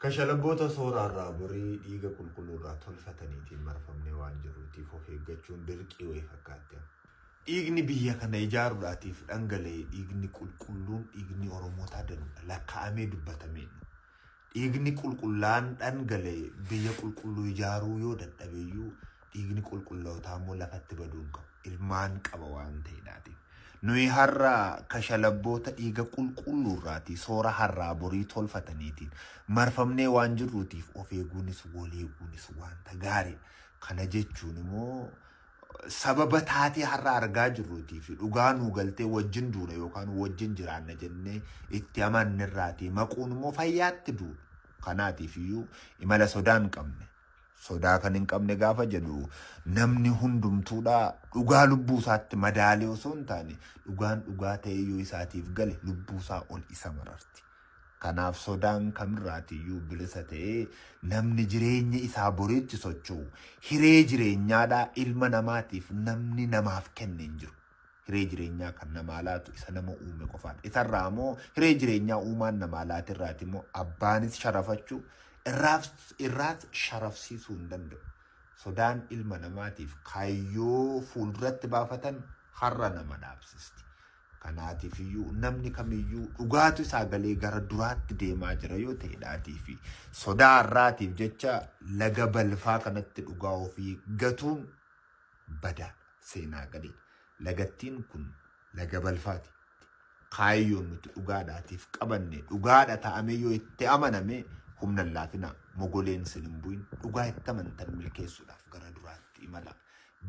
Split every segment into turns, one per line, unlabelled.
Kashalabboota sooraarraa borii dhiiga qulqulluurraa tolfataniitiin marfamnee waan jirruutiif of eeggachuun dirqii wayii fakkaatti. Dhiigni biyya kana ijaaruudhaatiif dhangala'e dhiigni qulqulluun dhiigni Oromootaa danuudha. Lakkaa'amee dubbatamee. Dhiigni qulqullaan dhangala'e biyya qulqulluu ijaaruu yoo dadhabeeyyuu dhiigni qulqullootaa immoo lafatti baduu hin qabu. Ilmaan qaba waan ta'eedhaatiif. Nuyi har'a kashalabboota dhiiga qulqulluurraatii soora har'aa borii tolfataniitiin marfamnee waan jirruutiif of eeguunis wal eeguunis wanta gaariidha. Kana jechuun immoo sababa taatee har'a argaa jirruutii fi dhugaa nuu galtee wajjin duuna yookaan wajjin jiraanna jennee itti amannerraatii maquun immoo fayyaatti duudha. Kanaatiif iyyuu imala sodaa hin qabne. Sodaa kan hin qabne gaafa jedhu namni hundumtuudha dhugaa lubbuu isaatti madaalee osoo hin taane dhugaan dhugaa ta'ee yoo isaatiif gale lubbuu isaa ol isa mararti. Kanaaf sodaan kamirraatiyyuu bilisa ta'ee namni jireenya isaa boriitti socho'u hiree jireenyaadhaa ilma namaatiif namni namaaf kenne hin jiru. Hiree jireenyaa kan namaa laatu isa nama uume qofaadha. Isarraa immoo hiree jireenyaa uumaan namaa laatirraati immoo abbaanis sharafachuu irraas sharafsiisuu hin danda'u. Sodaan ilma namaatiif kaayyoo fuulduratti baafatan har'a nama dhaabsisti. Kanaatiif iyyuu namni kamiyyuu dhugaatu isaa galee gara duraatti deemaa jira yoo ta'edhaatii fi sodaa har'aatiif jecha laga balfaa kanatti dhugaa ofii gatuun badaadha. Seenaa gadee. Lagattiin kun laga balfaati. Kaayyoon nuti dhugaadhaatiif qabanne dhugaadha ta'amee yoo itti amaname humna hin laafinaa mogoleen isin hin bu'in dhugaa itti amantan milkeessuudhaaf gara duraatti imala.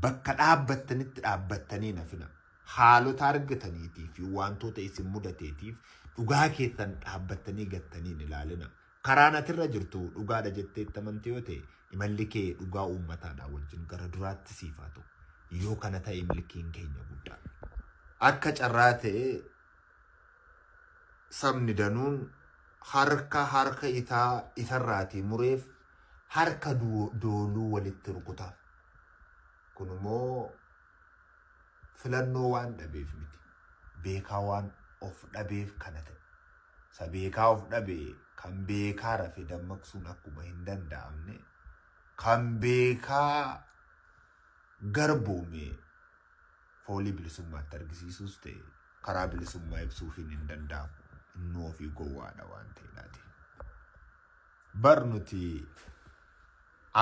Bakka dhaabbattanitti dhaabbattanii hin hafina. Haalota argataniitii fi wantoota isin mudateetiif dhugaa keessan dhaabbattanii gattanii hin ilaalina. Karaan atirra jirtu dhugaadha jettee itti amante yoo ta'e imalli kee dhugaa uummataadhaa wajjin gara duraatti siif haa ta'u. Yoo kana ta'e milkiin keenya guddaadha. Akka carraa ta'e sabni danuun harka harka isaa isarraatii mureef harka dooluu walitti rukutaaf. Kun immoo filannoo waan dhabeef miti. Beekaa waan of dhabeef kana ta'e. Isa beekaa of dhabe kan beekaa rafe dammaqsuun akkuma hin danda'amne kan beekaa garboome foolii bilisummaatti argisiisuus ta'e karaa bilisummaa ibsuufiin hin danda'amu. Innuu ofii gowwaadha waan ta'eedhaati. Bar nuti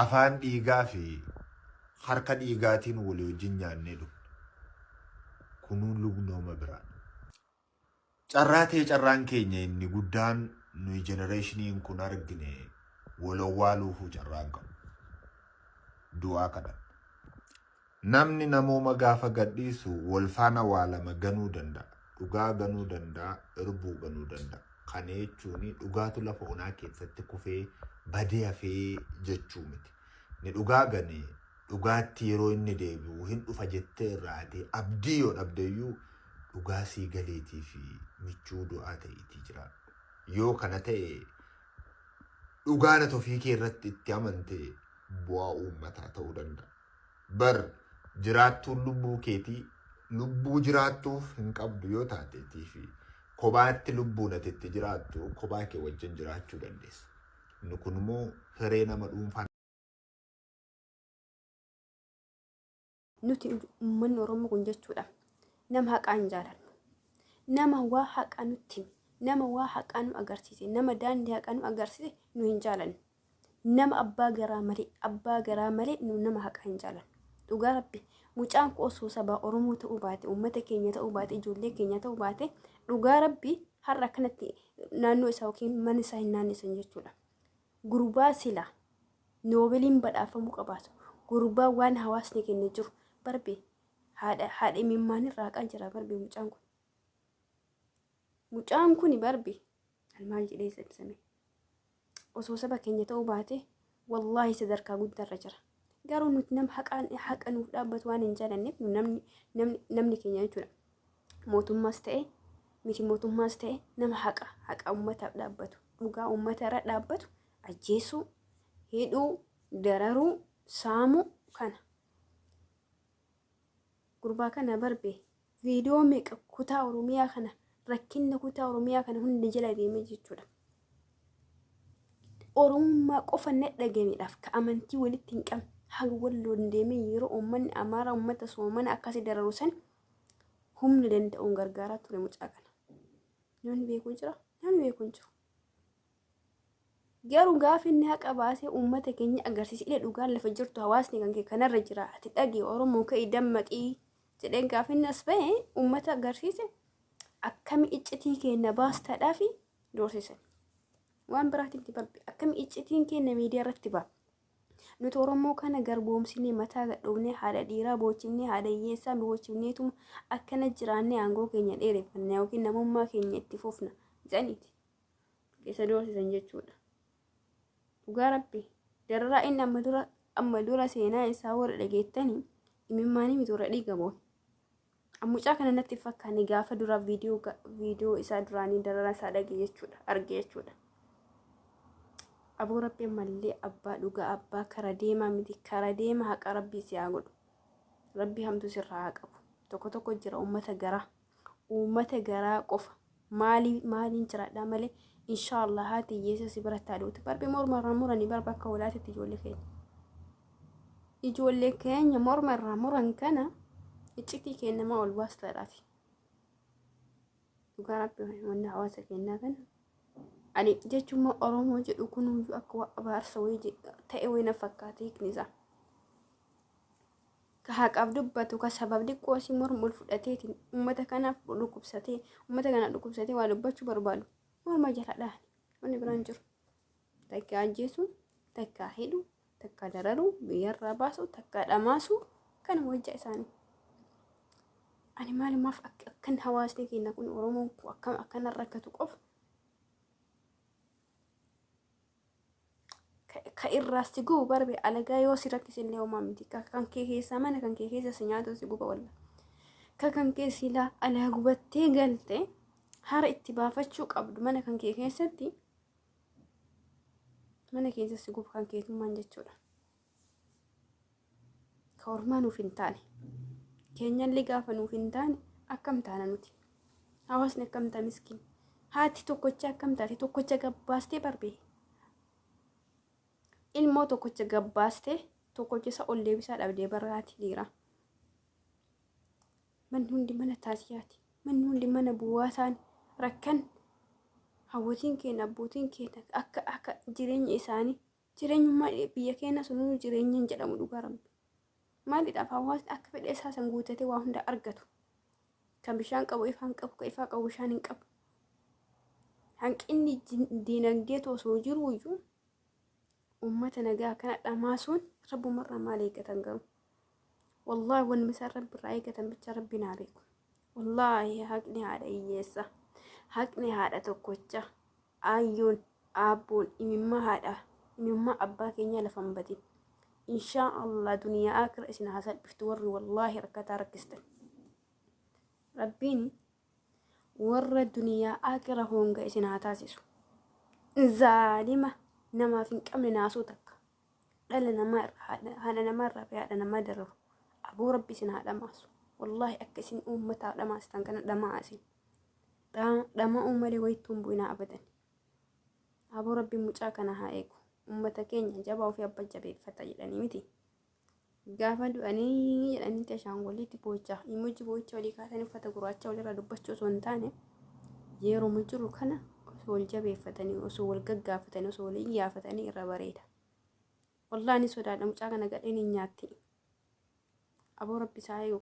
afaan dhiigaa fi harka dhiigaatiin walii wajjin nyaannee dhufne. Kunuun lugnooma biraadha. Carraa ta'e carraan keenya inni guddaan nuyi generationiin kun argine wal owwaaluufuu carraa hin qabu. Du'aa kadhanna. Namni namooma gaafa gadhiisu wal faana waa lama ganuu danda'a. Dhugaa ganuu danda'a, irbuu ganuu danda'a. Kana jechuun dhugaatu lafa onaa keessatti kufee badee hafee jechuu miti. Ni dhugaa gane dhugaatti yeroo inni deebi'u hin dhufa jettee irraatee abdii yoo dhabdeyyuu dhugaa sii galeetii fi michuu du'aa ta'iitii jiraadhu. Yoo kana ta'e dhugaan ati ofii kee irratti itti amante bu'aa uummataa ta'uu danda'a. Bar jiraattuun lubbuu keetii lubbuu jiraattuuf hin qabdu yoo taateetii fi kophaatti lubbuun ati itti jiraattu kophaa kee wajjin jiraachuu dandeessa. Inni kun immoo hiree nama dhuunfaa.
Nuti uummanni Oromoo kun jechuudha nama haqaa hin jaalannu. Nama waa haqaa nutti hime, nama waa haqaa nu agarsiise, nama daandii haqaa nu agarsiise nu hin jaalannu. Nama abbaa garaa malee, abbaa garaa malee nu nama haqaa hin jaalannu. Dhugaa Rabbi, mucaan kun osoo sabaa Oromoo ta'uu baate, uummata keenya ta'uu baate, ijoollee keenya ta'uu baate, dhugaa Rabbi har'a akkanatti naannoo isaa yookiin mana isaa hin naannessan jechuudha. Gurbaa sila noobeliin badhaafamuu qabaatu. Gurbaa waan hawaasni kenne jiru barbe haadha haadha imimmaan irraa haqaa jira barbe mucaan kun. Mucaan kun barbe an maal jedhee isa ibsame. Osoo saba keenya ta'uu baate wallaahi sadarkaa guddaarra jira. Garuu nuti nama haqaan haqa nuuf dhaabbatu waan hin jaalanneef nu namni namni namni keenya jechuudha. Mootummaas ta'e miti mootummaas ta'e nama haqa haqa uummataaf dhaabbatu dhugaa uummata irra dhaabbatu ajjeesuu, hidhuu, dararuu, saamuu kana. Gurbaa kana barbe viidiyoo meeqa kutaa Oromiyaa kana rakkinna kutaa Oromiyaa kana hunda jala deemee jechuudha. Oromummaa qofa na dhagameedhaaf ka amantii walitti hin qabne haga walloon deemee yeroo uummanni Amaaraa uummata Soomana akkasii dararu san humna danda'uun gargaaraa ture mucaa kana. Namni beeku jira? Namni beeku hin jiru. Garuu gaafa inni haqa baasee uummata keenya agarsiise ila dhugaan lafa jirtu hawaasni kan kee kanarra jira ati dhagee Oromoo ka'ii dammaqii jedhee gaafa inni as ba'e uummata agarsiise akkami iccitii keenya baastaadhaa fi doorsisan. Waan biraatiin itti barbe akkami iccitiin keenya miidiyaa irratti ba'a. Nuti Oromoo kana garboomsinee mataa gadhoofnee haadha dhiiraa boochinee haadha hiyyeessaa boochinneetuma akkana jiraannee aangoo keenya dheereffanna yookiin namummaa keenya itti fufna jedhaniiti. Keessa doorsisan jechuudha. Dhugaa rabbi dararaa inni amma dura seenaa isaa warra dhageettanii imimmaanii miti warra dhiiga boon. Mucaa kana natti fakkaanne gaafa dura viidiyoo isaa duraanii dararaa isaa dhage jechuudha arge jechuudha. Aboo rabbi ammallee abbaa dhugaa abbaa kara deemaa miti kara deema haqa rabbii si haa godhu. Rabbi hamtuu sirraa haa qabu. Tokko tokko jira uummata garaa. Uummata garaa qofa. Maaliin jiraadhaa malee inshaallah haati hiyyeessa si biratti haadhuuti. Barbi morma irraa muranii barba akka hoolaatitti ijoollee keenya. Ijoollee keenya morma irraa muran kana iccitii kennamaa ol baastaadhaafi. Dhugaa rabbi wanni hawaasa keenyaa kana ani jechuun Oromoo jedhu kunuyyuu akka abaarsa wayii ta'e wayii na fakkaata hiikni isaa. Ka haqaaf dubbatu ka sabab xiqqoo asii morma ol fudhateetiin uummata kanaaf dhukkubsatee uummata kana dhukkubsatee waa dubbachuu barbaadu morma jala dhahani wanni biraan jiru. Takka ajjeesu, takka hidhu, takka dararu, biyyarraa baasu, takka dhamaasu kana hojjaa isaanii. Ani maalumaaf akkan hawaasni keenya kun Oromoon kun akkam akkana rakkatu qofa ka irraa si gubu barbe alagaa yoo si rakkise illee homaa miti. Ka kan kee keessaa mana kan kee keessa si nyaatu si guba walla. Ka kan kee silaa alaa gubattee galte hara itti baafachuu qabdu mana kan kee keessatti mana keessa si gubu kan keetummaan jechuudha. Ka ormaa nuuf hin taane. Keenyallee gaafa nuuf hin taane akkam taana nuti? Hawaasni akkam ta'a miskiin? Haati tokkocha akkam taate tokkocha gabbaastee barbee. Ilmoo tokkocha gabbaastee tokkocha isa ol deebisaa dhabdee barraati dhiira. Manni hundi mana taasiyaati. Manni hundi mana bu'aa ta'an rakkan hawwatiin keenya abbootiin keenya akka akka jireenya isaanii jireenyummaa biyya keenya sunuu jireenya hin jedhamu dhugaa rabbi. Maaliidhaaf hawaasni akka fedha isaa san guutatee waa hunda argatu. Kan bishaan qabu ifaan qabu, kan ifaa qabu bishaan hin qabu. Hanqinni diinagdee osoo jiru iyyuu uummata nagaa kana dhamaasuun rabbumarraa maal eeggatan garuu? Wallaahi wanni isaan rabbi irraa eeggatan bicha rabbi naa beeku. Wallaahi haqni haadha hiyyeessa. Haqni haadha tokkocha. Aayyoon, aabboon, imimmaa haadha, imimmaa abbaa keenyaa lafa hin badin. Inshaa Allah duniyaa akira isin haa salphiftu warri wallaahi rakkataa rakkistan. Rabbiin warra duniyaa akira honga isin haa taasisu. Zaalima namaaf hin qabne naasuu takka. Dhala namaa irraa haadha namaa irraa fi haadha namaa dararu. Aboo rabbi isin haa dhamaasu. Wallaahi akka isin uummataa dhamaastan kana dhamaa isin. Dhama'uu malee wayittuu hin bu'inaa abadan. Aboo rabbi mucaa kana haa eegu. Uummata keenya jabaa ofii abba jabeeffata jedhanii miti. Gaafa du'anii jedhanii ashaangoliitti boocha. Imojii boocha walii kaasanii uffata gurraacha walirraa dubbachuu osoo hin taane yeroo jiru kana osoo wal jabeeffatanii osoo wal gaggaafatanii osoo wal iyyaafatanii irra bareeda. Wallaahi ni sodaadha mucaa kana gadheen hin nyaatti. Aboo rabbi isaa eegu.